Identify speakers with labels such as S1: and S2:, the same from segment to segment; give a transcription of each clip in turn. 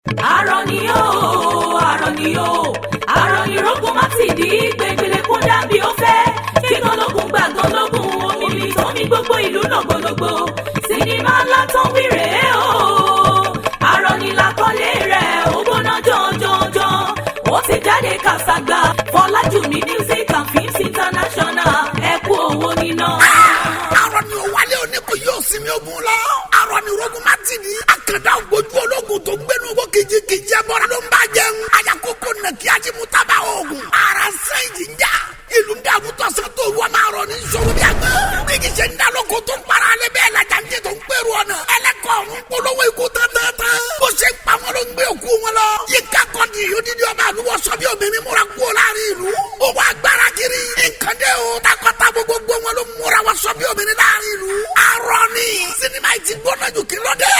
S1: Àrọ̀ ni ó, àrọ̀ ni ó, àrọ̀ ni rógùn má ti di gbẹgbẹlẹ kó dàbí ó fẹ́ kí tọ́lọ́gùn gbàgbọ́ lógún omi mi tó mi gbogbo ìlú lọ́gbọ̀lọ́gbọ̀ sinimá ńlá tó ń wí rèé o. Àrọ̀ ni làkọlé rẹ̀ ó gbóná jọjọjọ, ó ti jáde kàṣàgbà. Fọlájúmi Music and Films International, ẹ kú owó níná.
S2: Arọ ni o wálé òní kò yóò sinmi ogun lọ. Arọ ni rogun ma ti di. Akanda ògbójú ológun tó gbénu bó kìjikìji ẹ bọ́ra ló ń bá jẹun. Ayakoko nàkí ajimutaba oògùn. Ara sẹ́yìn jíjà. Ìlú ń dààmú tọ̀sán tó wọ́n máa rọ̀ ní sọ̀rọ̀ bí agbẹ́. Bí kì í ṣe ń dá lóko tó ń para alẹ́ bẹ́ẹ̀ lajà ń jẹ tó ń gbèrú ọ̀nà. Ẹlẹ́kọ̀ọ́ ń polówó ikú tán-tán-tán. Bó ṣe ń pa wọn ló ń gbé òkú wọn lọ. Yínká Kọ́ndì odidi ọba àlúwọ̀ sọ bí obìnrin múra kú láàrin ìlú. Ó wá agbára kiri. Nǹkan dé o. Takọtabo gbogbo wọn ló múra wọn sọ bí obìnrin láàrin ìlú. Arọ ni sinimá yìí ti gbóná jù, kí ló dé?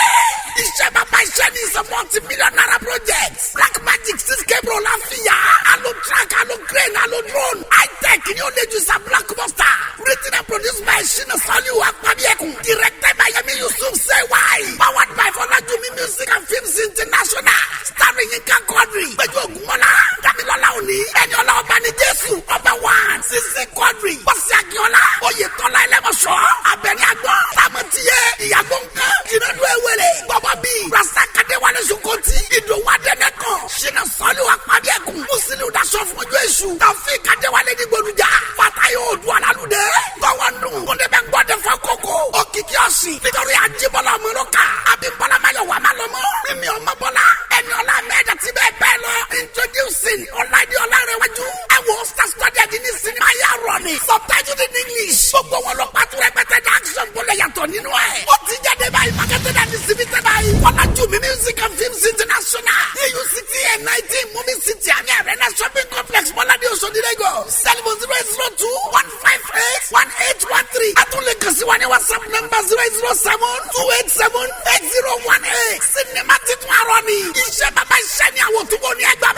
S2: Iṣẹ́ bàbá iṣẹ́ ní is a multi-million naira project. Black Magic 6K Pro la fi yà. Alo track, alo crane, alo drone. High-tech ni ó lè ju sa blockbuster. Written and produced by Shina Saliu Akpabiekun. Directed by Yemi Yusuf Sewai. Powered by Fọlájúmi Music and Films International. Starring Yinka Quadri. Gbẹ̀jú Ògúnmọ́lá. Damilola Òní. Ẹniọlá Ọba ní Jésù. Ọba One. Sisi Quadri. Bọ́sì Akínọ́lá. Oyètọ́lá Ẹlẹ́mọ̀ṣọ́. Abẹ́ni Àgbọ̀n. Sàmọ̀tìyẹ. Ìyàgbọ́ nǹkan. Jìnnàdú Ewele. Bọ́bọ́ bí. Rasaka Adéwálé Sokoti. Ìdòwú Adẹ́nẹ́kàn. Shina Saliu Akpabiekun. Musiliu Daṣọ fún ojú èṣù. Taofik Adéwálé ní Gbódùjà. Fatayo Odò Alálùdé. Gọ́wọ́nù. Kúndébẹ̀ gbọ́dẹ̀ fọ́ kókó. Òkìkí ọ̀sìn. Victoria Ajíbọ́lá Ọmọlọ́kà. Abímbọ́lá Máyọ̀wá Málọ́mọ́. Mímí Ọmọbọ́lá. Ẹniọlá Ahmed àti bẹ́ẹ̀ bẹ́ẹ̀ lọ. Introducing Ọláìdí Ọlárẹ̀wájú. Ẹ wo star studded ní sinimá yà rọ̀ ni. Subtitled in English. Gbogbo wọn lọ pàtó rẹpẹtẹ ní action bọ́lẹ̀ yàtọ̀ nínú ẹ̀. Ó ti jáde báyìí, marketed and distributed by Fọlájúmi Music and Films International. EUCT 19 Movie City àmì Arena Shopping Complex, Bọ́ládé, Oṣodi, Lagos. Telephone 08021581813. A tún lè kàn sí wa ní WhatsApp number 08072878018. Sinimá titun Arọ ni. Iṣẹ́ bàbá iṣẹ́ ni àwọn tó bọ̀ ní ẹgbẹ́.